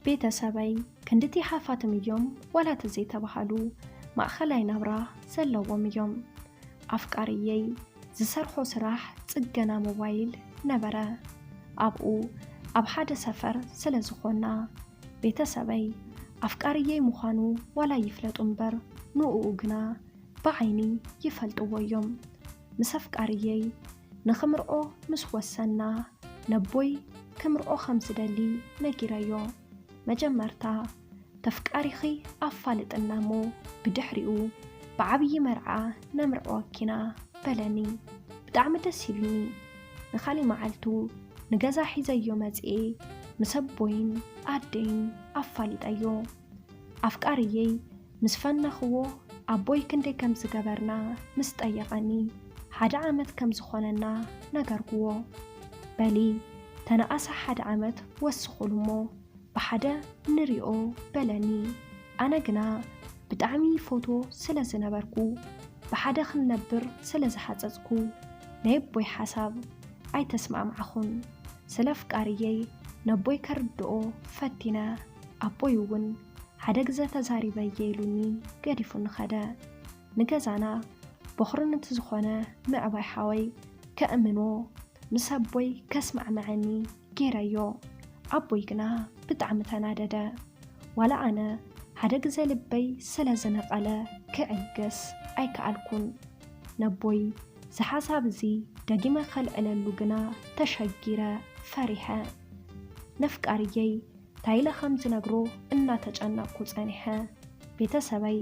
ቤተሰበይ ክንድቲ ሓፋትም እዮም ዋላ ተዘይተባሃሉ ማእኸላይ ናብራ ዘለዎም እዮም። ኣፍቃርየይ ዝሰርሖ ስራሕ ጽገና ሞባይል ነበረ። ኣብኡ ኣብ ሓደ ሰፈር ስለ ዝኾና ቤተሰበይ ኣፍቃርየይ ምዃኑ ዋላ ይፍለጡ እምበር ንኡ ግና ብዓይኒ ይፈልጥዎ እዮም። ምስ ኣፍቃርየይ ንኽምርዖ ምስ ወሰና ነቦይ ክምርዖ ከም ዝደሊ ነጊረዮ። መጀመርታ ተፍቃሪኺ ኣፋልጥና እሞ ብድሕሪኡ ብዓብዪ መርዓ ነምርዕወኪና በለኒ። ብጣዕሚ ደስ ኢሉኒ። ንኻሊ መዓልቱ ንገዛ ሒዘዮ መጽኤ ምስ ኣቦይን ኣደይን ኣፋሊጠዮ። ኣፍቃርየይ ምስ ፈነኽዎ ኣቦይ ክንደይ ከም ዝገበርና ምስ ጠየቐኒ ሓደ ዓመት ከም ዝኾነና ነገርኩዎ። በሊ ተነኣሰ ሓደ ዓመት ወስኹሉ እሞ ብሓደ ንሪኦ በለኒ። ኣነ ግና ብጣዕሚ ይፈትዎ ስለ ዝነበርኩ ብሓደ ክንነብር ስለ ዝሓጸጽኩ ናይ ኣቦይ ሓሳብ ኣይተስማዕማዕኹን። ስለ ኣፍቃርየይ ነቦይ ከርድኦ ፈቲነ። ኣቦይ እውን ሓደ ግዘ ተዛሪበየ ኢሉኒ ገዲፉኒ ኸደ። ንገዛና ቦኽሪ ነቲ ዝኾነ ምዕባይ ሓወይ ከእምኖ ምስ ኣቦይ ከስማዕምዐኒ ገይረዮ። ኣቦይ ግና ብጣዕሚ ተናደደ። ዋላ ኣነ ሓደ ግዘ ልበይ ስለ ዝነቐለ ክዕገስ ኣይከኣልኩን። ነቦይ እዚ ሓሳብ እዚ ደጊመ ከልዕለሉ ግና ተሸጊረ፣ ፈሪሐ። ነፍቃርየይ እንታይ ኢለ ከም ዝነግሮ እናተጨነቕኩ ጸኒሐ። ቤተሰበይ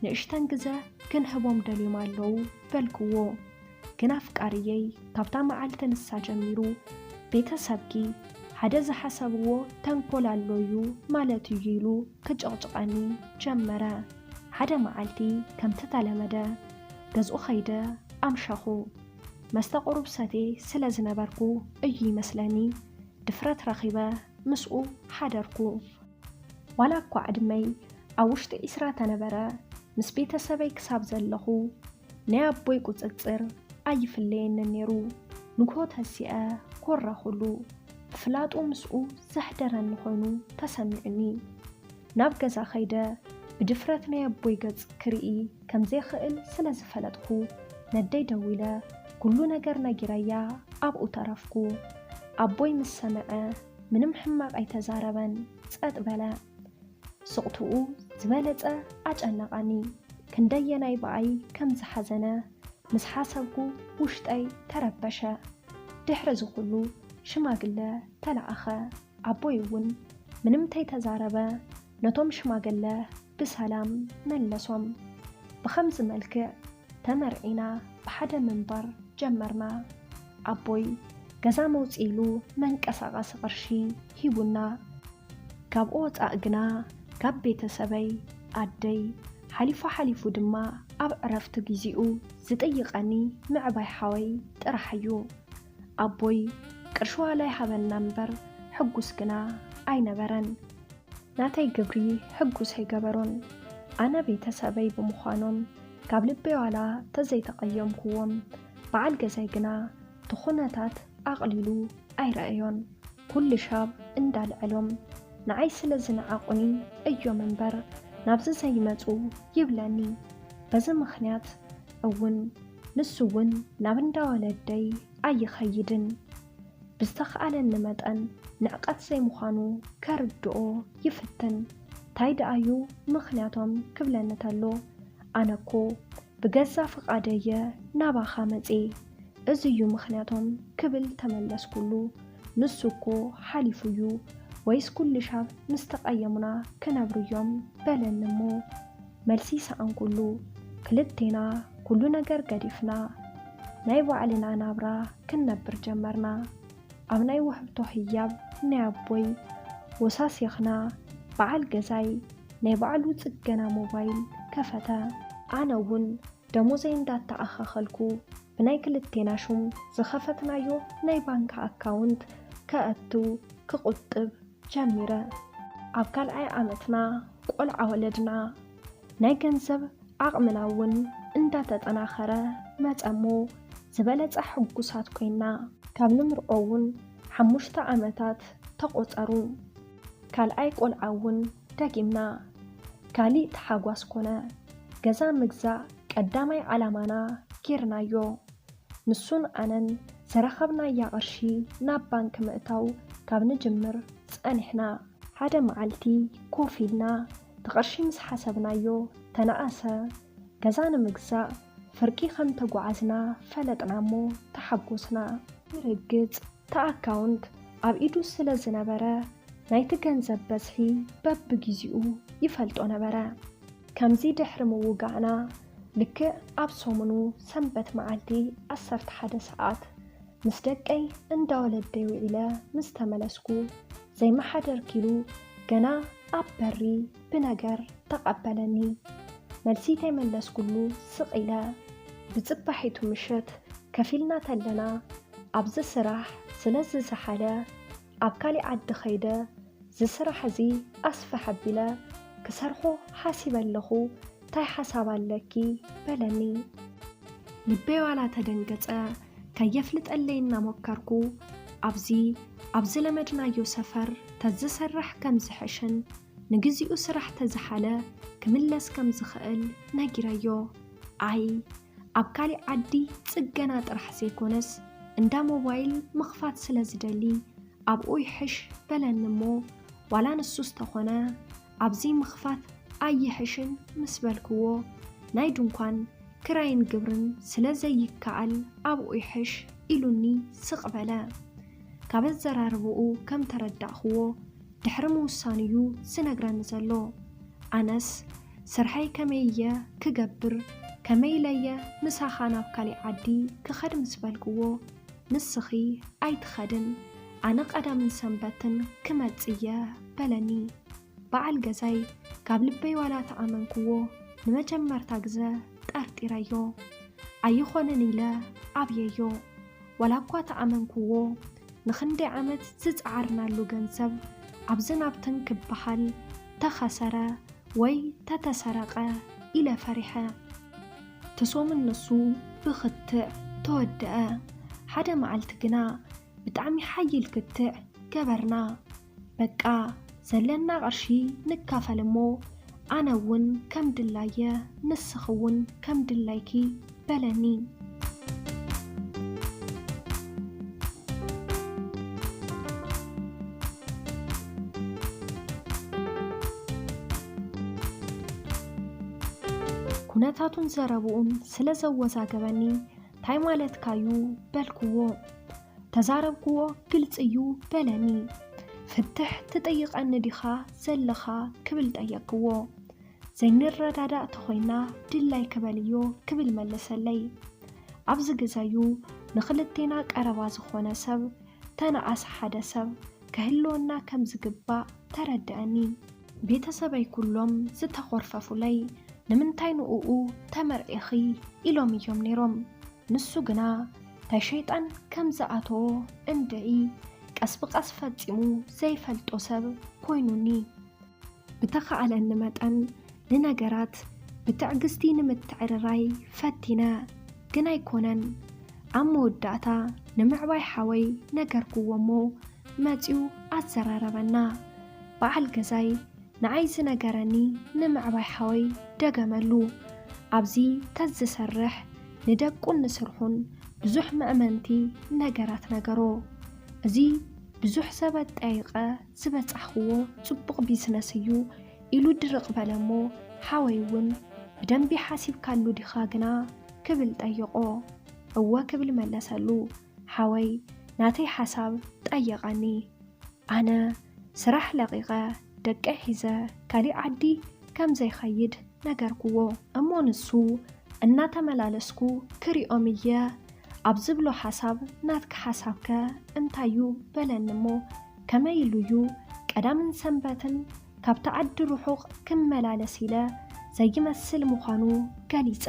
ንእሽተን ግዘ ክንህቦም ደልዮም ኣለዉ በልክዎ። ግን ኣፍቃርየይ ካብታ መዓልቲ ንሳ ጀሚሩ ቤተሰብኪ ሓደ ዝሓሰብዎ ተንኮል ኣሎ እዩ ማለት እዩ ኢሉ ክጭቕጭቐኒ ጀመረ። ሓደ መዓልቲ ከምቲ ተለመደ ገዝኡ ኸይደ ኣምሸኹ። መስተ ቁሩብ ሰትየ ስለ ዝነበርኩ እዩ ይመስለኒ ድፍረት ረኺበ ምስኡ ሓደርኩ። ዋላ እኳ ዕድመይ ኣብ ውሽጢ ዒስራ ተነበረ፣ ምስ ቤተሰበይ ክሳብ ዘለኹ ናይ ኣቦይ ቁጽጽር ኣይፍለየንን ነይሩ። ንግሆ ተሲኣ ኮራኹሉ። ምፍላጡ ምስኡ ዘሕደረኒ ኮይኑ ተሰሚዑኒ። ናብ ገዛ ኸይደ ብድፍረት ናይ ኣቦይ ገጽ ክርኢ ከም ዘይኽእል ስለ ዝፈለጥኩ ነደይ ደዊለ ኩሉ ነገር ነጊረያ ኣብኡ ተረፍኩ። ኣቦይ ምስ ሰምዐ ምንም ሕማቕ ኣይተዛረበን፣ ጸጥ በለ። ስቕትኡ ዝበለጸ ኣጨነቐኒ። ክንደየናይ ብኣይ ከም ዝሓዘነ ምስ ሓሰብኩ ውሽጠይ ተረበሸ። ድሕሪ እዚ ኩሉ ሽማግለ ተለኣኸ። ኣቦይ እውን ምንም ተይተዛረበ ነቶም ሽማግለ ብሰላም መለሶም። ብኸምዚ መልክዕ ተመርዒና ብሓደ ምንባር ጀመርና። ኣቦይ ገዛ መውፅእ ኢሉ መንቀሳቐሲ ቅርሺ ሂቡና። ካብኡ ወፃእ ግና ካብ ቤተሰበይ፣ ኣደይ፣ ሓሊፉ ሓሊፉ ድማ ኣብ ዕረፍቲ ግዚኡ ዝጥይቐኒ ምዕባይ ሓወይ ጥራሕ እዩ። ኣቦይ ቅርሺ ዋላ ይሃበና እምበር ሕጉስ ግና ኣይነበረን። ናተይ ግብሪ ሕጉስ ኣይገበሮን። ኣነ ቤተሰበይ ብምዃኖም ካብ ልበይ ዋላ ተዘይተቐየምክዎም፣ በዓል ገዛይ ግና እቲ ኩነታት ኣቕሊሉ ኣይረኣዮን። ኩሉ ሻብ እንዳልዐሎም ንዓይ ስለ ዝነዓቑኒ እዮም እምበር ናብዚ ዘይመፁ ይብለኒ። በዚ ምኽንያት እውን ንሱ እውን ናብ እንዳ ወለደይ ኣይኸይድን። ብዝተኽኣለኒ መጠን ንዕቀት ዘይምዃኑ ከርድኦ ይፍትን። ታይ ደኣዩ ምኽንያቶም ክብለኒ ተሎ፣ ኣነኮ ብገዛ ፍቓደየ ናባኻ መጽየ። እዚ እዩ ምኽንያቶም ክብል ተመለስኩሉ። ንሱ እኮ ሓሊፉ እዩ፣ ወይስ ኩሉ ሻብ ምስ ተቐየሙና ክነብሩ እዮም በለኒ እሞ፣ መልሲ ሰኣንኩሉ። ክልቴና ኩሉ ነገር ገዲፍና ናይ ባዕልና ናብራ ክንነብር ጀመርና። ኣብ ናይ ውህብቶ ህያብ ናይ ኣቦይ ወሳሲኽና፣ በዓል ገዛይ ናይ ባዕሉ ጽገና ሞባይል ከፈተ። ኣነ እውን ደሞዘይ እንዳተኣኻኸልኩ ብናይ ክልቴና ሹም ዝኸፈትናዮ ናይ ባንክ ኣካውንት ከእቱ ክቑጥብ ጀሚረ። ኣብ ካልኣይ ዓመትና ቆልዓ ወለድና። ናይ ገንዘብ ዓቕምና እውን እንዳተጠናኸረ መጸ እሞ ዝበለጸ ሕጉሳት ኮይና። ካብ ንምርዖ እውን ሓሙሽተ ዓመታት ተቖጸሩ። ካልኣይ ቆልዓ እውን ደጊምና። ካሊእ ተሓጓስ ኮነ። ገዛ ምግዛእ ቀዳማይ ዓላማና ጌርናዮ። ንሱን ኣነን ዝረኸብናያ ቅርሺ ናብ ባንክ ምእታው ካብ ንጅምር ጸኒሕና። ሓደ መዓልቲ ኮፍ ኢልና እቲ ቅርሺ ምስ ሓሰብናዮ ተነኣሰ። ገዛ ንምግዛእ ፍርቂ ከም ተጓዓዝና ፈለጥና እሞ ተሓጎስና። ብርግጽ እቲ ኣካውንት ኣብ ኢዱ ስለ ዝነበረ ናይቲ ገንዘብ በዝሒ በብጊዜኡ ይፈልጦ ነበረ። ከምዚ ድሕሪ ምውጋዕና ልክዕ ኣብ ሰሙኑ ሰንበት መዓልቲ ዓሰርተ ሓደ ሰዓት ምስ ደቀይ እንዳ ወለደይ ውዒለ ምስ ተመለስኩ ዘይመሓደርኪሉ ገና ኣብ በሪ ብነገር ተቐበለኒ። መልሲ ተይመለስኩሉ ስቕ ኢለ። ብጽባሒቱ ምሸት ከፊልና ተለና ኣብዚ ስራሕ ስለ ዝዘሓለ ኣብ ካሊእ ዓዲ ኸይደ እዚ ስራሕ እዚ ኣስፍሕ ኣቢለ ክሰርሖ ሓሲበ ኣለኹ፣ ታይ ሓሳብ ኣለኪ? በለኒ። ልበይ ዋላ ተደንገጸ፣ ከየፍልጠለይ እናሞከርኩ ኣብዚ ኣብ ዝለመድናዮ ሰፈር ተዝሰርሕ ከም ዝሕሽን ንግዚኡ ስራሕ ተዝሓለ ክምለስ ከም ዝኽእል ነጊረዮ። ኣይ ኣብ ካሊእ ዓዲ ጽገና ጥራሕ ዘይኮነስ እንዳ ሞባይል ምኽፋት ስለ ዝደሊ ኣብኡ ይሕሽ በለኒ እሞ ዋላ ንሱስ ተኾነ ኣብዚ ምኽፋት ኣይሕሽን ምስ በልክዎ ናይ ድንኳን ክራይን ግብርን ስለ ዘይከኣል ኣብኡ ይሕሽ ኢሉኒ ስቕ በለ። ካብ ኣዘራርባኡ ከም ተረዳእክዎ ድሕሪ ምውሳኑ'ዩ ዝነግረኒ ዘሎ። ኣነስ ስርሐይ ከመይ እየ ክገብር፣ ከመይ ኢለ'የ ምሳኻ ናብ ካሊእ ዓዲ ክኸድ ምስ በልክዎ፣ ንስኺ ኣይትኸድን፣ ኣነ ቀዳምን ሰንበትን ክመጽእ እየ በለኒ። በዓል ገዛይ ካብ ልበይ ዋላ ተኣመንክዎ ንመጀመርታ ግዘ ጠርጢረዮ። ኣይኾንን ኢለ ኣብየዮ። ዋላ እኳ ተኣመንክዎ ንኽንደይ ዓመት ዝጸዓርናሉ ገንዘብ ኣብዚ ናብትን ክበሃል ተኸሰረ ወይ ተተሰረቐ ኢለ ፈሪሐ። እቲ ሰሙን ንሱ ብክትዕ ተወደአ። ሓደ መዓልቲ ግና ብጣዕሚ ሓይል ክትዕ ገበርና። በቃ ዘለና ቅርሺ ንካፈል እሞ ኣነ እውን ከም ድላየ ንስኺ እውን ከም ድላይኪ በለኒ። ኩነታቱን ዘረብኡን ስለ ዘወዛገበኒ ታይ ማለትካዩ በልክዎ። ተዛረብክዎ ግልፂ እዩ በለኒ። ፍትሕ ትጥይቐኒ ዲኻ ዘለኻ ክብል ጠየቅክዎ። ዘይንረዳዳእ ተኾይና ድላይኪ በልዮ ክብል መለሰለይ። ኣብዚ ግዘ እዩ ንኽልቴና ቀረባ ዝኾነ ሰብ ተነኣሰ ሓደ ሰብ ክህልወና ከም ዝግባእ ተረድአኒ። ቤተሰበይ ኩሎም ዝተኾርፈፉለይ ንምንታይ ንእኡ ተመርዒኺ ኢሎም እዮም ነይሮም። ንሱ ግና ታይ ሸይጣን ከም ዝኣተዎ እንድዒ ቀስ ብቐስ ፈጺሙ ዘይፈልጦ ሰብ ኮይኑኒ። ብተኻእለኒ መጠን ንነገራት ብትዕግስቲ ንምትዕርራይ ፈቲነ፣ ግን ኣይኮነን። ኣብ መወዳእታ ንምዕባይ ሓወይ ነገርክዎ እሞ መጺኡ ኣዘራረበና። በዓል ገዛይ ንዓይ ዝነገረኒ ንምዕባይ ሓወይ ደገመሉ። ኣብዚ ተዝሰርሕ ንደቁን ንስርሑን ብዙሕ መእመንቲ ነገራት ነገሮ። እዚ ብዙሕ ሰብ ኣጠያይቐ ዝበጻሕኽዎ ጽቡቕ ቢዝነስ እዩ ኢሉ ድርቕ በለ እሞ ሓወይ እውን ብደንቢ ሓሲብካሉ ዲኻ ግና ክብል ጠይቖ። እወ ክብል መለሰሉ። ሓወይ ናተይ ሓሳብ ጠየቐኒ። ኣነ ስራሕ ለቒቐ ደቀይ ሒዘ ካሊእ ዓዲ ከም ዘይኸይድ ነገርክዎ። እሞ ንሱ እናተመላለስኩ ክሪኦም እየ ኣብ ዝብሎ ሓሳብ ናትኪ ሓሳብከ እንታዩ በለኒ እሞ ከመይ ኢሉ እዩ ቀዳምን ሰንበትን ካብቲ ዓዲ ርሑቕ ክመላለስ ኢለ ዘይመስል ምዃኑ ገሊጸ።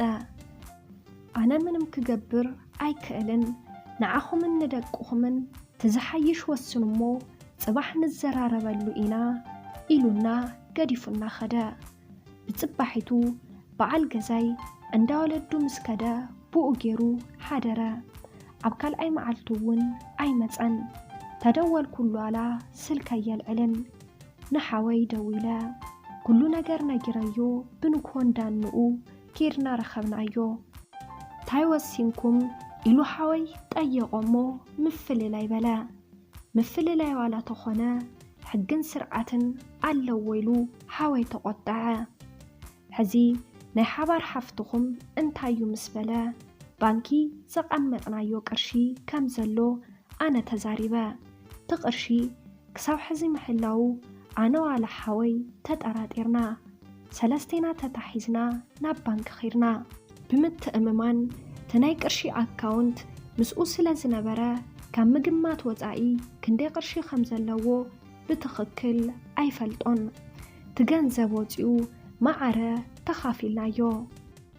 ኣነ ምንም ክገብር ኣይክእልን፣ ንዓኹምን ንደቅኹምን ትዝሓይሽ ወስኑ እሞ ጽባሕ ንዘራረበሉ ኢና ኢሉና ገዲፉና ኸደ። ብጽባሒቱ በዓል ገዛይ እንዳ ወለዱ ምስ ከደ ብኡ ገይሩ ሓደረ። ኣብ ካልኣይ መዓልቱ እውን ኣይመጸን። ተደወልኩሉ ኣላ ስልከይ የልዕልን። ንሓወይ ደዊለ ኩሉ ነገር ነጊረዮ። ብንግሆ እንዳንኡ ኬድና ረኸብናዮ። "ታይ ወሲንኩም?" ኢሉ ሓወይ ጠየቖ እሞ ምፍልላይ በለ። ምፍልላይ ዋላ ተኾነ ሕግን ስርዓትን ኣለዎ ኢሉ ሓወይ ተቖጠዐ። ሕዚ ናይ ሓባር ሓፍትኹም እንታይ እዩ ምስ በለ፣ ባንኪ ዘቐመጥናዮ ቅርሺ ከም ዘሎ ኣነ ተዛሪበ። እቲ ቅርሺ ክሳብ ሕዚ ምሕላዉ ኣነ ዋላ ሓወይ ተጠራጢርና። ሰለስቴና ተታሒዝና ናብ ባንኪ ኸይድና። ብምትእምማን እቲ ናይ ቅርሺ ኣካውንት ምስኡ ስለ ዝነበረ፣ ካብ ምግማት ወጻኢ ክንደይ ቅርሺ ከም ዘለዎ ብትኽክል ኣይፈልጦን። እቲ ገንዘብ ወጺኡ ማዕረ ተኻፊልናዮ።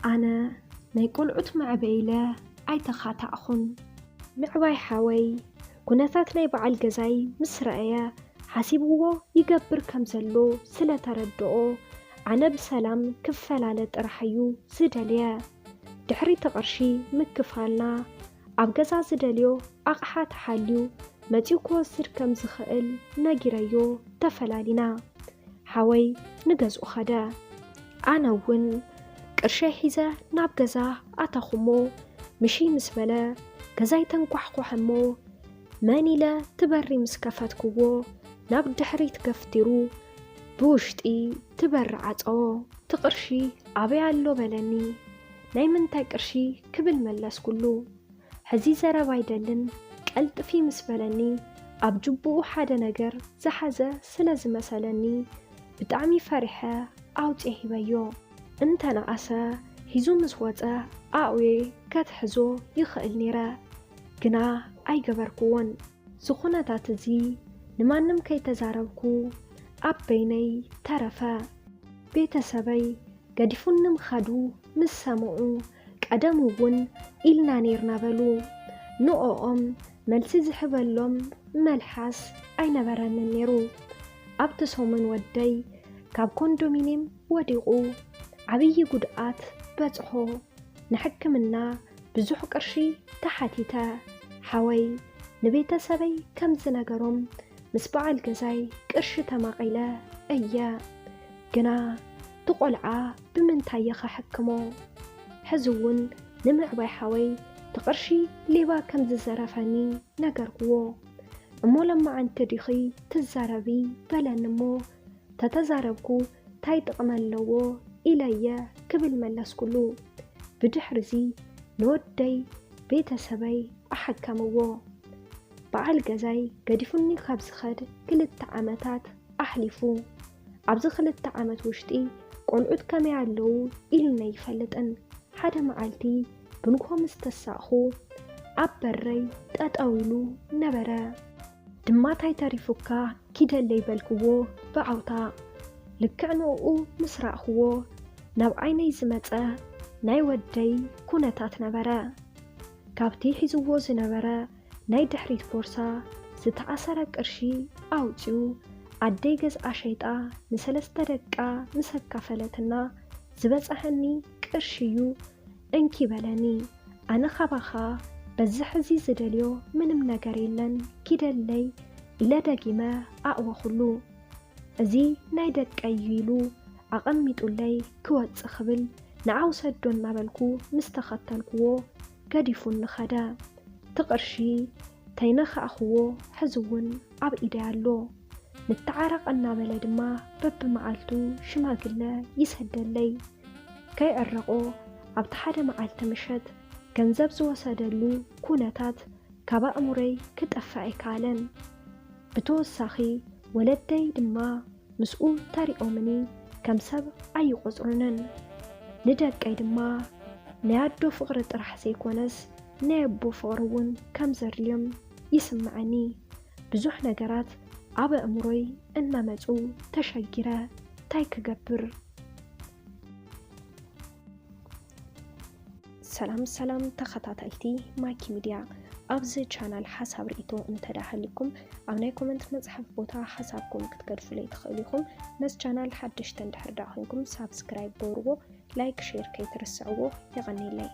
ኣነ ናይ ቆልዑት መዕበይ ኢለ ኣይተኻታዕኹን። ምዕባይ ሓወይ ኩነታት ናይ በዓል ገዛይ ምስ ረኣየ፣ ሓሲብዎ ይገብር ከም ዘሎ ስለ ተረድኦ፣ ኣነ ብሰላም ክፈላለ ጥራሕ እዩ ዝደልየ። ድሕሪ እቲ ቅርሺ ምክፋልና፣ ኣብ ገዛ ዝደልዮ ኣቕሓ ተሓልዩ መጺኡ ክወስድ ከም ዝኽእል ነጊረዮ ተፈላሊና። ሓወይ ንገዝኡ ኸደ። ኣነ እውን ቅርሸይ ሒዘ ናብ ገዛ ኣተኹሞ። ምሺ ምስ በለ፣ ገዛይ ተንኳሕኳሐ እሞ፣ መን ኢለ እቲ በሪ ምስ ከፈትክዎ፣ ናብ ድሕሪት ገፍቲሩ ብውሽጢ እቲ በሪ ዓጸዎ። "እቲ ቅርሺ ኣበይ ኣሎ?" በለኒ። "ናይ ምንታይ ቅርሺ?" ክብል መለስኩሉ። "ሕዚ ዘረባ ኣይደልን፣ ቀልጥፊ" ምስ በለኒ፣ ኣብ ጅቡኡ ሓደ ነገር ዝሓዘ ስለ ዝመሰለኒ፣ ብጣዕሚ ፈሪሐ ኣውጽኤ ሂበዮ። እንተነኣሰ ሒዙ ምስ ወጸ፣ ኣእውየ ከትሕዞ ይኽእል ኔረ፣ ግና ኣይገበርክዎን። እዚ ኩነታት እዚ ንማንም ከይተዛረብኩ ኣብ በይነይ ተረፈ። ቤተሰበይ ገዲፉኒ ምኻዱ ምስ ሰምዑ፣ "ቀደም እውን ኢልና ኔርና" በሉ። ንኦኦም መልሲ ዝሕበሎም መልሓስ ኣይነበረንን ኔሩ። ኣብቲ ሰሙን ወደይ ካብ ኮንዶሚንየም ወዲቑ ዓብዪ ጉድኣት በጽሖ። ንሕክምና ብዙሕ ቅርሺ ተሓቲተ። ሓወይ ንቤተሰበይ ከም ዝነገሮም፣ ምስ በዓል ገዛይ ቅርሺ ተማቒለ እየ። ግና እቲ ቆልዓ ብምንታይ እየ ኸሕክሞ? ሕዚ እውን ንምዕባይ ሓወይ እቲ ቅርሺ ሌባ ከም ዝዘረፈኒ ነገርክዎ። "እሞ ለማዓንቲ ዲኺ ትዛረቢ?" በለኒ እሞ፣ "ተተዛረብኩ ታይ ጥቕሚ ኣለዎ?" ኢለየ ክብል መለስኩሉ። ብድሕርዚ ንወደይ ቤተሰበይ ኣሓከምዎ። በዓል ገዛይ ገዲፉኒ ካብ ዝኸድ ክልተ ዓመታት ኣሕሊፉ። ኣብዚ ክልተ ዓመት ውሽጢ ቆልዑት ከመይ ኣለዉ ኢሉኒ ኣይፈልጥን። ሓደ መዓልቲ ብንግሆ ምስ ተሳእኹ፣ ኣብ በረይ ጠጠው ኢሉ ነበረ። "ድማ ታይ ተሪፉካ? ኪደለይ" በልክዎ ብዓውታ። ልክዕ ንእኡ ምስ ረኣኽዎ፣ ናብ ዓይነይ ዝመጸ ናይ ወደይ ኩነታት ነበረ። ካብቲ ሒዝዎ ዝነበረ ናይ ድሕሪት ቦርሳ ዝተኣሰረ ቅርሺ ኣውጺኡ፣ ኣደይ ገዝኣ ሸይጣ ንሰለስተ ደቃ ምስ ኣካፈለትና ዝበጽሐኒ ቅርሺ እዩ እንኪ በለኒ። ኣነ ካባኻ በዚ ሕዚ ዝደልዮ ምንም ነገር የለን፣ ኪደለይ ኢለ ደጊመ ኣእወኹሉ። እዚ ናይ ደቀይ እዩ ኢሉ ኣቐሚጡለይ ክወጽእ ክብል፣ ንዓ ውሰዶ እናበልኩ ምስ ተኸተልክዎ፣ ገዲፉኒ ኸደ። እቲ ቅርሺ ተይነኻእኽዎ ሕዚ እውን ኣብ ኢደይ ኣሎ። ንተዓረቕ እናበለ ድማ በብመዓልቱ ሽማግለ ይሰደለይ። ከይዕረቖ ኣብቲ ሓደ መዓልቲ ምሸት ገንዘብ ዝወሰደሉ ኩነታት ካብ ኣእምሮይ ክጠፍእ ኣይከኣለን። ብተወሳኺ ወለደይ ድማ ምስኡ ተሪኦምኒ ከም ሰብ ኣይቆጽሩንን። ንደቀይ ድማ ናይ ኣዶ ፍቕሪ ጥራሕ ዘይኮነስ ናይ ኣቦ ፍቕሪ እውን ከም ዘድልዮም ይስምዓኒ። ብዙሕ ነገራት ኣብ ኣእምሮይ እናመጹ ተሸጊረ ታይ ክገብር? ሰላም ሰላም ተኸታተልቲ ማኪ ሚድያ፣ ኣብዚ ቻናል ሓሳብ ርእይቶ እንተ ደኣ ሃልዩኩም ኣብ ናይ ኮመንት መጽሓፍ ቦታ ሓሳብኩም ክትገድፉለይ ትኽእሉ ኢኹም። ነዚ ቻናል ሓደሽቲ እንድሕር ደኣ ኮይንኩም ሳብስክራይብ ገብርዎ፣ ላይክ ሼር ከይትርስዕዎ። የቐንየለይ።